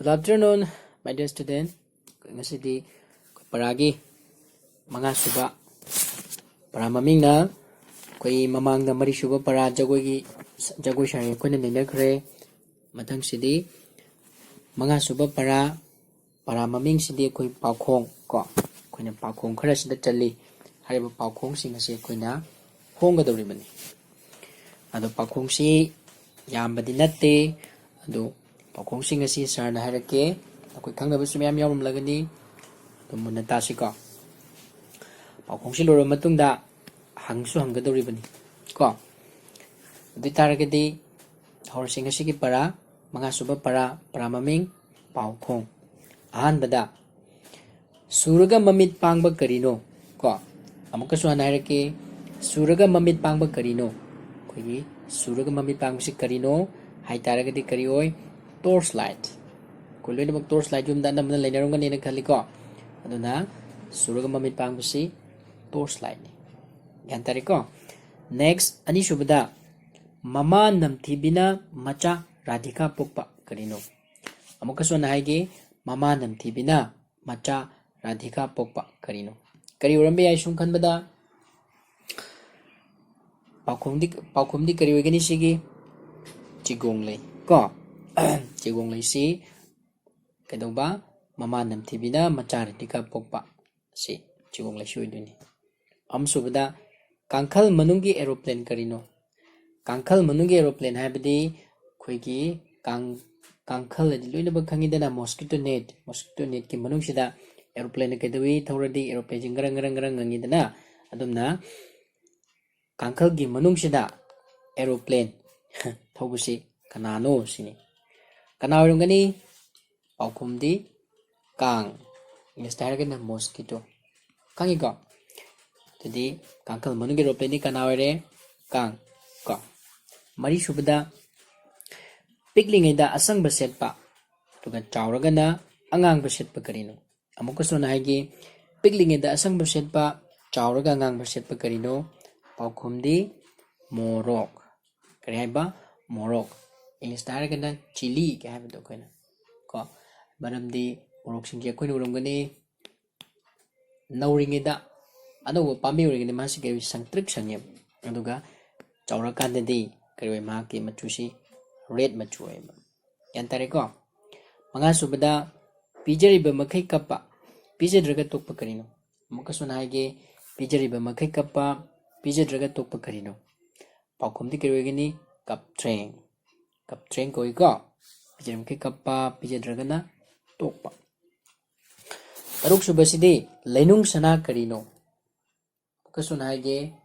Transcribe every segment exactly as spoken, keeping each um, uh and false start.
Good afternoon, my dear student. Ngꯁꯤꯗꯤ ꯑꯩꯈꯣꯏ ꯄꯔꯥꯒꯤ ꯃꯉꯥꯁꯨꯕ ꯄꯔꯥ ꯃꯃꯤꯡꯅ ꯑꯩꯈꯣꯏ ꯃꯃꯥꯡꯗ ꯃꯔꯤꯁꯨꯕ ꯄꯔꯥ ꯖꯒꯣꯏꯒꯤ, ꯖꯒꯣꯏ ꯁꯥꯔꯤ ꯑꯩꯈꯣꯏꯅ ꯅꯩꯅꯈ꯭ꯔꯦ꯫ ꯃꯊꯪꯁꯤꯗꯤ ꯃꯉꯥꯁꯨꯕ ꯄꯔꯥ, ꯄꯔꯥ ꯃꯃꯤꯡꯁꯤꯗꯤ ꯑꯩꯈꯣꯏ ꯄꯥꯎꯈꯣꯡ ꯀꯣ, ꯑꯩꯈꯣꯏꯅ ꯄꯥꯎꯈꯣꯡ ꯈꯔꯁꯤꯗ ꯆꯜꯂꯤ꯫ ꯍꯥꯏꯔꯤꯕ ꯄꯥꯎꯈꯣꯡꯁꯤꯡ ꯑꯁꯤ ꯑꯩꯈꯣꯏꯅ ꯐꯣꯡꯒꯗꯧꯔꯤꯕꯅꯤ꯫ ꯑꯗꯣ ꯄꯥꯎꯈꯣꯡꯁꯤ ꯌꯥꯝꯕꯗꯤ ꯅꯠꯇꯦ꯫ ꯑꯗꯣ ꯄꯥꯎꯈꯣꯡꯁꯤꯡ ꯑꯁꯤ ꯁꯥꯔꯅ ꯍꯥꯏꯔꯛꯀꯦ꯫ ꯑꯩꯈꯣꯏ ꯈꯪꯗꯕꯁꯨ ꯃꯌꯥꯝ ꯌꯥꯎꯔꯝꯂꯒꯅꯤ꯫ ꯑꯗꯨꯝ ꯃꯨꯟꯅ ꯇꯥꯁꯤꯀꯣ꯫ ꯄꯥꯎꯈꯣꯡꯁꯤ ꯂꯣꯏꯔꯕ ꯃꯇꯨꯡꯗ ꯍꯪꯁꯨ ꯍꯪꯒꯗꯧꯔꯤꯕꯅꯤ ꯀꯣ꯫ ꯑꯗꯨ ꯑꯣꯏ ꯇꯥꯔꯒꯗꯤ ꯍꯧꯔꯁꯤ ꯉꯁꯤꯒꯤ ꯄꯔꯥ, ꯃꯉꯥꯁꯨꯕ ꯄꯔꯥ, ꯄꯔꯥ ꯃꯃꯤꯡ ꯄꯥꯎꯈꯣꯡ꯫ ꯑꯍꯥꯟꯕꯗ, ꯁꯨꯔꯒ ꯃꯃꯤꯠ ꯄꯥꯡꯕ ꯀꯔꯤꯅꯣ? ꯀꯣ, ꯑꯃꯨꯛꯀꯁꯨ ꯍꯟꯅ ꯍꯥꯏꯔꯛꯀꯦ, ꯁꯨꯔꯒ ꯃꯃꯤꯠ ꯄꯥꯡꯕ ꯀꯔꯤꯅꯣ? ꯑꯩꯈꯣꯏꯒꯤ ꯁꯨꯔꯒ ꯃꯃꯤꯠ ꯄꯥꯡꯕꯁꯤ ꯀꯔꯤꯅꯣ ꯍꯥꯏ ꯇꯥꯔꯒꯗꯤ ꯀꯔꯤ ꯑꯣꯏ? Torch light꯫ ꯑꯩꯈꯣꯏ ꯂꯣꯏꯅꯃꯛ torch light ꯌꯨꯝꯗ ꯑꯅꯝꯕꯅ ꯂꯩꯅꯔꯝꯒꯅꯤꯅ ꯈꯜꯂꯤꯀꯣ꯫ ꯑꯗꯨꯅ ꯁꯨꯔꯒ ꯃꯃꯤꯠ ꯄꯥꯡꯕꯁꯤ torch lightꯅꯤ꯫ ꯒ꯭ꯌꯥꯟ ꯇꯥꯔꯦꯀꯣ? Next, ꯑꯅꯤꯁꯨꯕꯗ, ꯃꯃꯥ ꯅꯝꯊꯤꯕꯤꯅ ꯃꯆꯥ ꯔꯥꯙꯤꯀꯥ ꯄꯣꯛꯄ ꯀꯔꯤꯅꯣ? ꯑꯃꯨꯛꯀꯁꯨ ꯍꯟꯅ ꯍꯥꯏꯒꯦ, ꯃꯃꯥ ꯅꯝꯊꯤꯕꯤꯅ ꯃꯆꯥ ꯔꯥꯙꯤꯀꯥ ꯄꯣꯛꯄ ꯀꯔꯤꯅꯣ? ꯀꯔꯤ ꯑꯣꯏꯔꯝꯕ ꯌꯥꯏ ꯁꯨꯝ ꯈꯟꯕꯗ? ꯄꯥꯎꯈꯨꯝꯗꯤ, ꯄꯥꯎꯈꯨꯝꯗꯤ ꯀꯔꯤ ꯑꯣꯏꯒꯅꯤ ꯁꯤꯒꯤ? ꯆꯤꯒꯣꯡꯂꯩ ꯀꯣ꯫ ꯆꯤꯒꯣꯡꯂꯩꯁꯤ ꯀꯩꯗꯧꯕ? ꯃꯃꯥ ꯅꯝꯊꯤꯕꯤꯅ ꯃꯆꯥ ꯔꯥꯙꯤꯀꯥ ꯄꯣꯛꯄ꯫ ꯁꯤ ꯆꯤꯒꯣꯡꯂꯩꯁꯤ ꯑꯣꯏꯗꯣꯏꯅꯤ꯫ ꯑꯍꯨꯝꯁꯨꯕꯗ, ꯀꯥꯡꯈꯜ ꯃꯅꯨꯡꯒꯤ aeroplane ꯀꯔꯤꯅꯣ? ꯀꯥꯡꯈꯜ ꯃꯅꯨꯡꯒꯤ aeroplane ꯍꯥꯏꯕꯗꯤ ꯑꯩꯈꯣꯏꯒꯤ ꯀꯥꯡ-, ꯀꯥꯡꯈꯜ ꯍꯥꯏꯗꯤ ꯂꯣꯏꯅꯃꯛ ꯈꯪꯉꯤꯗꯅ, mosquito net, mosquito netꯀꯤ ꯃꯅꯨꯡꯁꯤꯗ aeroplaneꯅ ꯀꯩꯗꯧꯏ? ꯊꯧꯔꯗꯤ aeroplaneꯁꯤ ꯒꯔꯪ ꯒꯔꯪ ꯒꯔꯪ ꯉꯪꯉꯤꯗꯅ꯫ ꯑꯗꯨꯝꯅ ꯀꯥꯡꯈꯜꯒꯤ ꯃꯅꯨꯡꯁꯤꯗ aeroplane ꯊꯧꯕꯁꯤ ꯀꯅꯥꯅꯣ ꯁꯤꯅꯤ꯫ ꯀꯅꯥ ꯑꯣꯏꯔꯝꯒꯅꯤ? ꯄꯥꯎꯈꯨꯝꯗꯤ ꯀꯥꯡ, Englishꯇ ꯍꯥꯏꯔꯒꯅ mosquito꯫ ꯈꯪꯉꯤꯀꯣ? ꯑꯗꯨꯗꯤ ꯀꯥꯡꯈꯜ ꯃꯅꯨꯡꯒꯤ aeroplaneꯗꯤ ꯀꯅꯥ ꯑꯣꯏꯔꯦ? ꯀꯥꯡ ꯀꯣ꯫ ꯃꯔꯤꯁꯨꯕꯗ, ꯄꯤꯛꯂꯤꯉꯩꯗ ꯑꯁꯪꯕ ꯁꯦꯠꯄ, ꯑꯗꯨꯒ ꯆꯥꯎꯔꯒꯅ ꯑꯉꯥꯡꯕ ꯁꯦꯠꯄ ꯀꯔꯤꯅꯣ? ꯑꯃꯨꯛꯀꯁꯨ ꯍꯟꯅ ꯍꯥꯏꯒꯦ, ꯄꯤꯛꯂꯤꯉꯩꯗ ꯑꯁꯪꯕ ꯁꯦꯠꯄ, ꯆꯥꯎꯔꯒ ꯑꯉꯥꯡꯕ ꯁꯦꯠꯄ ꯀꯔꯤꯅꯣ? ꯄꯥꯎꯈꯨꯝꯗꯤ ꯃꯣꯔꯣꯛ꯫ ꯀꯔꯤ ꯍꯥꯏꯕ? ꯃꯣꯔꯣꯛ꯫ Englishꯇ ꯍꯥꯏꯔꯒꯅ chilli ꯀꯩ ꯍꯥꯏꯕꯗꯣ ꯑꯩꯈꯣꯏꯅ ꯀꯣ꯫ ꯃꯔꯝꯗꯤ ꯃꯣꯔꯣꯛꯁꯤꯡꯁꯦ ꯑꯩꯈꯣꯏꯅ ꯎꯔꯝꯒꯅꯤ, ꯅꯧꯔꯤꯉꯩꯗ, ꯑꯅꯧꯕ ꯄꯥꯝꯕꯤ ꯑꯣꯏꯔꯤꯉꯩꯗ ꯃꯥꯁꯤ ꯀꯔꯤ ꯁꯪꯇ꯭ꯔꯤꯛ ꯁꯪꯉꯦꯕ, ꯑꯗꯨꯒ ꯆꯥꯎꯔꯀꯥꯟꯗꯗꯤ ꯀꯔꯤ ꯑꯣꯏ? ꯃꯍꯥꯛꯀꯤ ꯃꯆꯨꯁꯤ ꯔꯦꯠ ꯃꯆꯨ ꯑꯣꯏꯌꯦꯕ꯫ ꯒ꯭ꯌꯥꯟ ꯇꯥꯔꯦꯀꯣ? ꯃꯉꯥꯁꯨꯕꯗ, ꯄꯤꯖꯔꯤꯕ ꯃꯈꯩ ꯀꯞꯄ, ꯄꯤꯖꯗ꯭ꯔꯒ ꯇꯣꯛꯄ ꯀꯔꯤꯅꯣ? ꯑꯃꯨꯛꯀꯁꯨ ꯑꯩꯅ ꯍꯥꯏꯒꯦ, ꯄꯤꯖꯔꯤꯕ ꯃꯈꯩ ꯀꯞꯄ, ꯄꯤꯖꯗ꯭ꯔꯒ ꯇꯣꯛꯄ ꯀꯔꯤꯅꯣ? ꯄꯥꯎꯈꯨꯝꯗꯤ ꯀꯔꯤ ꯑꯣꯏꯒꯅꯤ? ꯀꯞꯊ꯭ꯔꯦꯡ꯫ ꯀꯞꯊ꯭ꯔꯦꯡ ꯀꯧꯏꯀꯣ꯫ ꯄꯤꯖꯔꯤꯕ ꯃꯈꯩ ꯀꯞꯄ, ꯄꯤꯖꯗ꯭ꯔꯒꯅ ꯇꯣꯛꯄ꯫ ꯇꯔꯨꯛ ꯁꯨꯕꯁꯤꯗꯤ, ꯂꯩꯅꯨꯡ ꯁꯅꯥ ꯀꯔꯤꯅꯣ? ꯑꯃꯨꯛꯀꯁꯨ ꯑꯩꯅ ꯍꯥꯏꯒꯦ,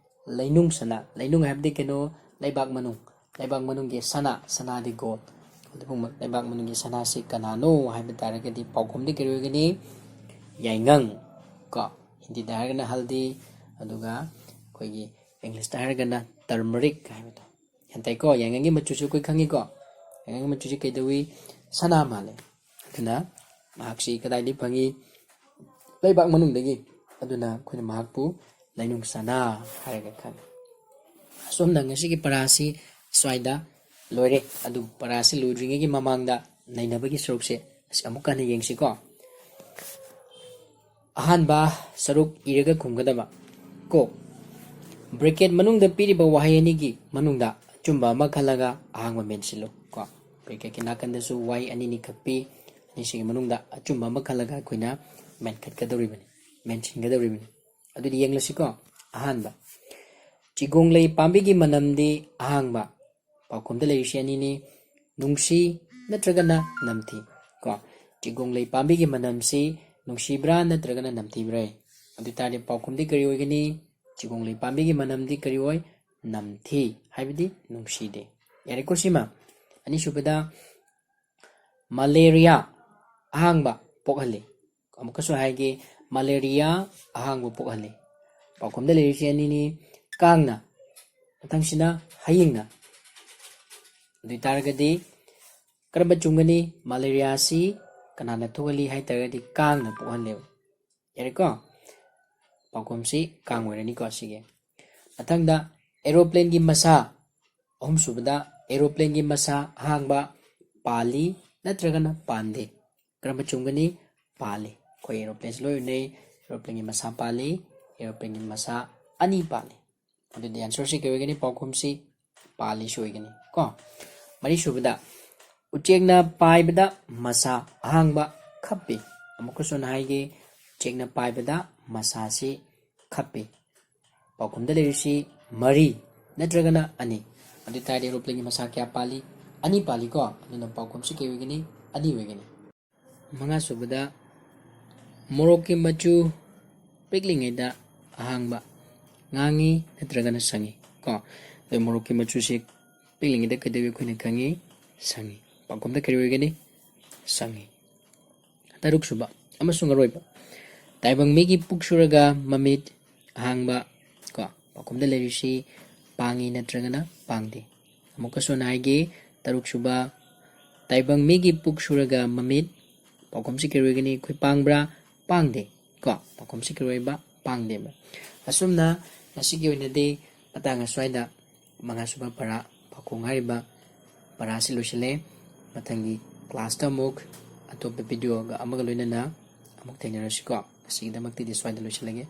ꯂꯩꯅꯨꯡ ꯁꯅꯥ꯫ ꯂꯩꯅꯨꯡ ꯍꯥꯏꯕꯗꯤ ꯀꯩꯅꯣ? ꯂꯩꯕꯥꯛ ꯃꯅꯨꯡ꯫ ꯂꯩꯕꯥꯛ ꯃꯅꯨꯡꯒꯤ ꯁꯅꯥ, ꯁꯅꯥꯗꯤ ꯒꯣꯜ꯫ ꯑꯗꯨꯒꯨꯝꯕ ꯂꯩꯕꯥꯛ ꯃꯅꯨꯡꯒꯤ ꯁꯅꯥꯁꯤ ꯀꯅꯥꯅꯣ ꯍꯥꯏꯕ ꯇꯥꯔꯒꯗꯤ ꯄꯥꯎꯈꯨꯝꯗꯤ ꯀꯔꯤ ꯑꯣꯏꯒꯅꯤ? ꯌꯥꯏꯉꯪ꯫ ꯀꯣ, ꯍꯤꯟꯗꯤꯗ ꯍꯥꯏꯔꯒꯅ ꯍꯜꯗꯤ, ꯑꯗꯨꯒ ꯑꯩꯈꯣꯏꯒꯤ ꯏꯪꯂꯤꯁꯇ ꯍꯥꯏꯔꯒꯅ ꯇꯔꯃꯔꯤꯛ ꯍꯥꯏꯕꯗꯣ꯫ ꯒ꯭ꯌꯥꯟ ꯇꯥꯏꯀꯣ? ꯌꯥꯏꯉꯪꯒꯤ ꯃꯆꯨꯁꯨ ꯑꯩꯈꯣꯏ ꯈꯪꯉꯤꯀꯣ? ꯌꯥꯏꯉꯪꯒꯤ ꯃꯆꯨꯁꯤ ꯀꯩꯗꯧꯏ? ꯁꯅꯥ ꯃꯥꯜꯂꯦ꯫ ꯑꯗꯨꯅ ꯃꯍꯥꯛꯁꯤ ꯀꯗꯥꯏꯗꯒꯤ ꯐꯪꯉꯤ? ꯂꯩꯕꯥꯛ ꯃꯅꯨꯡꯗꯒꯤ꯫ ꯑꯗꯨꯅ ꯑꯩꯈꯣꯏꯅ ꯃꯍꯥꯛꯄꯨ ꯂꯩꯅꯨꯡ ꯁꯅꯥ ꯍꯥꯏꯔꯒ ꯈꯪꯉꯤ꯫ ꯑꯁꯣꯝꯅ ꯉꯁꯤꯒꯤ ꯄꯔꯥꯁꯤ ꯁ꯭ꯋꯥꯏꯗ ꯂꯣꯏꯔꯦ꯫ ꯑꯗꯨ ꯄꯔꯥꯁꯤ ꯂꯣꯏꯗ꯭ꯔꯤꯉꯩꯒꯤ ꯃꯃꯥꯡꯗ ꯅꯩꯅꯕꯒꯤ ꯁꯔꯨꯛꯁꯦ ꯑꯁꯤ ꯑꯃꯨꯛꯀ ꯍꯟꯅ ꯌꯦꯡꯁꯤꯀꯣ꯫ ꯑꯍꯥꯟꯕ ꯁꯔꯨꯛ ꯏꯔꯒ ꯈꯨꯝꯒꯗꯕ꯫ ꯀꯣ, ꯕ꯭ꯔꯦꯀꯦꯠ ꯃꯅꯨꯡꯗ ꯄꯤꯔꯤꯕ ꯋꯥꯍꯩ ꯑꯅꯤꯒꯤ ꯃꯅꯨꯡꯗ ꯑꯆꯨꯝꯕ ꯑꯃ ꯈꯜꯂꯒ ꯑꯍꯥꯡꯕ ꯃꯦꯟꯁꯤꯜꯂꯨ꯫ ꯀꯣ, ꯕ꯭ꯔꯦꯀꯦꯠꯀꯤ ꯅꯥꯀꯟꯗꯁꯨ ꯋꯥꯍꯩ ꯑꯅꯤꯅꯤ ꯈꯛ ꯄꯤ꯫ ꯑꯅꯤꯁꯤꯒꯤ ꯃꯅꯨꯡꯗ ꯑꯆꯨꯝꯕ ꯑꯃ ꯈꯜꯂꯒ ꯑꯩꯈꯣꯏꯅ ꯃꯦꯟꯈꯠꯀꯗꯧꯔꯤꯕꯅꯤ, ꯃꯦꯟꯁꯤꯟꯒꯗꯧꯔꯤꯕꯅꯤ꯫ ꯑꯗꯨꯗꯤ ꯌꯦꯡꯂꯁꯤꯀꯣ꯫ ꯑꯍꯥꯟꯕ, ꯆꯤꯒꯣꯡꯂꯩ ꯄꯥꯝꯕꯤꯒꯤ ꯃꯅꯝꯗꯤ ꯑꯍꯥꯡꯕ꯫ ꯄꯥꯎꯈꯨꯝꯗ ꯂꯩꯔꯤꯁꯤ ꯑꯅꯤꯅꯤ, ꯅꯨꯡꯁꯤ ꯅꯠꯇ꯭ꯔꯒꯅ ꯅꯝꯊꯤ꯫ ꯀꯣ, ꯆꯤꯒꯣꯡꯂꯩ ꯄꯥꯝꯕꯤꯒꯤ ꯃꯅꯝꯁꯤ ꯅꯨꯡꯁꯤꯕ꯭ꯔꯥ ꯅꯠꯇ꯭ꯔꯒꯅ ꯅꯝꯊꯤꯕ꯭ꯔꯥ? ꯑꯗꯨ ꯑꯣꯏꯇꯥꯔꯗꯤ ꯄꯥꯎꯈꯨꯝꯗꯤ ꯀꯔꯤ ꯑꯣꯏꯒꯅꯤ? ꯆꯤꯒꯣꯡꯂꯩ ꯄꯥꯝꯕꯤꯒꯤ ꯃꯅꯝꯗꯤ ꯀꯔꯤ ꯑꯣꯏ? ꯅꯝꯊꯤ, ꯍꯥꯏꯕꯗꯤ ꯅꯨꯡꯁꯤꯗꯦ꯫ ꯌꯥꯔꯦꯀꯣ ꯁꯤꯃ? ꯑꯅꯤꯁꯨꯕꯗ, ꯃꯂꯦꯔꯤꯌꯥ ꯑꯍꯥꯡꯕ ꯄꯣꯛꯍꯜꯂꯤ꯫ ꯑꯃꯨꯛꯀꯁꯨ ꯍꯥꯏꯒꯦ, ꯃꯂꯦꯔꯤꯌꯥ ꯑꯍꯥꯡꯕ ꯄꯣꯛꯍꯜꯂꯤ꯫ ꯄꯥꯎꯈꯨꯝꯗ ꯂꯩꯔꯤꯁꯤ ꯑꯅꯤꯅꯤ, ꯀꯥꯡꯅ, ꯃꯊꯪꯁꯤꯅ ꯍꯌꯤꯡꯅ꯫ ꯑꯗꯨ ꯑꯣꯏꯇꯥꯔꯒꯗꯤ ꯀꯔꯝꯕ ꯆꯨꯝꯒꯅꯤ? ꯃꯂꯦꯔꯤꯌꯥꯁꯤ ꯀꯅꯥꯅ ꯊꯣꯛꯍꯜꯂꯤ ꯍꯥꯏ ꯇꯥꯔꯒꯗꯤ ꯀꯥꯡꯅ ꯄꯣꯛꯍꯜꯂꯦꯕ꯫ ꯌꯥꯔꯦꯀꯣ? ꯄꯥꯎꯈꯨꯝꯁꯤ ꯀꯥꯡ ꯑꯣꯏꯔꯅꯤꯀꯣ ꯁꯤꯒꯤ꯫ ꯃꯊꯪꯗ, ꯑꯦꯔꯣꯄ꯭ꯂꯦꯟꯒꯤ ꯃꯁꯥ, ꯑꯍꯨꯝꯁꯨꯕꯗ, ꯑꯦꯔꯣꯄ꯭ꯂꯦꯟꯒꯤ ꯃꯁꯥ ꯑꯍꯥꯡꯕ ꯄꯥꯜꯂꯤ ꯅꯠꯇ꯭ꯔꯒꯅ ꯄꯥꯟꯗꯦ? ꯀꯔꯝꯕ ꯆꯨꯝꯒꯅꯤ? ꯄꯥꯜꯂꯤ꯫ ꯑꯩꯈꯣꯏ aeroplaneꯁꯤ ꯂꯣꯏ ꯎꯅꯩ꯫ Aeroplanegꯤ ꯃꯁꯥ ꯄꯥꯜꯂꯤ, aeroplaneꯒꯤ ꯃꯁꯥ ꯑꯅꯤ ꯄꯥꯜꯂꯤ꯫ ꯑꯗꯨꯗꯤ answerꯁꯤ ꯀꯩ ꯑꯣꯏꯒꯅꯤ? ꯄꯥꯎꯈꯨꯝꯁꯤ ꯄꯥꯜꯂꯤꯁꯤ ꯑꯣꯏꯒꯅꯤ ꯀꯣ꯫ ꯃꯔꯤꯁꯨꯕꯗ, ꯎꯆꯦꯛꯅ ꯄꯥꯏꯕꯗ ꯃꯁꯥ ꯑꯍꯥꯡꯕ ꯈꯞꯄꯤ꯫ ꯑꯃꯨꯛꯀꯁꯨ ꯑꯩꯅ ꯍꯥꯏꯒꯦ, ꯎꯆꯦꯛꯅ ꯄꯥꯏꯕꯗ ꯃꯁꯥꯁꯤ ꯈꯞꯄꯤ꯫ ꯄꯥꯎꯈꯨꯝꯗ ꯂꯩꯔꯤꯁꯤ ꯃꯔꯤ ꯅꯠꯇ꯭ꯔꯒꯅ ꯑꯅꯤ꯫ ꯑꯗꯨ ꯑꯣꯏꯇꯥꯔꯗꯤ aeroplanegꯤ ꯃꯁꯥ ꯀꯌꯥ ꯄꯥꯜꯂꯤ? ꯑꯅꯤ ꯄꯥꯜꯂꯤꯀꯣ꯫ ꯑꯗꯨꯅ ꯄꯥꯎꯈꯨꯝꯁꯤ ꯀꯩ ꯑꯣꯏꯒꯅꯤ? ꯑꯅꯤ ꯑꯣꯏꯒꯅꯤ꯫ ꯃꯉꯥꯁꯨꯕꯗ, ꯃꯣꯔꯣꯛꯀꯤ ꯃꯆꯨ ꯄꯤꯛꯂꯤꯉꯩꯗ ꯑꯍꯥꯡꯕ, ꯉꯥꯡꯉꯤ ꯅꯠꯇ꯭ꯔꯒꯅ ꯁꯪꯉꯤ ꯀꯣ꯫ ꯑꯗꯣ ꯃꯣꯔꯣꯛꯀꯤ ꯃꯆꯨꯁꯤ ꯄꯤꯛꯂꯤꯉꯩꯗ ꯀꯩꯗꯧꯏ ꯑꯩꯈꯣꯏꯅ ꯈꯪꯉꯤ? ꯁꯪꯉꯤ꯫ ꯄꯥꯎꯈꯨꯝꯗ ꯀꯔꯤ ꯑꯣꯏꯒꯅꯤ? ꯁꯪꯉꯤ꯫ ꯇꯔꯨꯛꯁꯨꯕ ꯑꯃꯁꯨꯡ ꯑꯔꯣꯏꯕ, ꯇꯥꯏꯕꯪ ꯃꯤꯒꯤ ꯄꯨꯛ ꯁꯨꯔꯒ ꯃꯃꯤꯠ ꯑꯍꯥꯡꯕ ꯀꯣ꯫ ꯄꯥꯎꯈꯨꯝꯗ ꯂꯩꯔꯤꯁꯤ ꯄꯥꯡꯉꯤ ꯅꯠꯇ꯭ꯔꯒꯅ ꯄꯥꯡꯗꯦ? ꯑꯃꯨꯛꯀꯁꯨ ꯑꯩꯅ ꯍꯥꯏꯒꯦ, ꯇꯔꯨꯛꯁꯨꯕ, ꯇꯥꯏꯕꯪ ꯃꯤꯒꯤ ꯄꯨꯛ ꯁꯨꯔꯒ ꯃꯃꯤꯠ, ꯄꯥꯎꯈꯨꯝꯁꯤ ꯀꯔꯤ ꯑꯣꯏꯒꯅꯤ? ꯑꯩꯈꯣꯏ ꯄꯥꯡꯕ꯭ꯔꯥ? ꯄꯥꯡꯗꯦ ꯀꯣ꯫ ꯄꯥꯎꯈꯨꯝꯁꯤ ꯀꯔꯤ ꯑꯣꯏꯕ? ꯄꯥꯡꯗꯦꯕ꯫ ꯑꯁꯨꯝꯅ ꯉꯁꯤꯒꯤ ꯑꯣꯏꯅꯗꯤ ꯃꯇꯥꯡ ꯑꯁ꯭ꯋꯥꯏꯗ ꯃꯉꯥꯁꯨꯕ ꯄꯔꯥ ꯄꯥꯎꯈꯣꯡ ꯍꯥꯏꯔꯤꯕ ꯄꯔꯥꯁꯤ ꯂꯣꯏꯁꯤꯜꯂꯦ꯫ ꯃꯊꯪꯒꯤ classꯇ ꯑꯃꯨꯛ ꯑꯇꯣꯞꯄ videoꯒ ꯑꯃꯒ ꯂꯣꯏꯅꯅ ꯑꯃꯨꯛ ꯊꯦꯡꯅꯔꯁꯤꯀꯣ꯫ ꯉꯁꯤꯒꯤꯗꯃꯛꯇꯗꯤ ꯁ꯭ꯋꯥꯏꯗ ꯂꯣꯏꯁꯤꯜꯂꯒꯦ꯫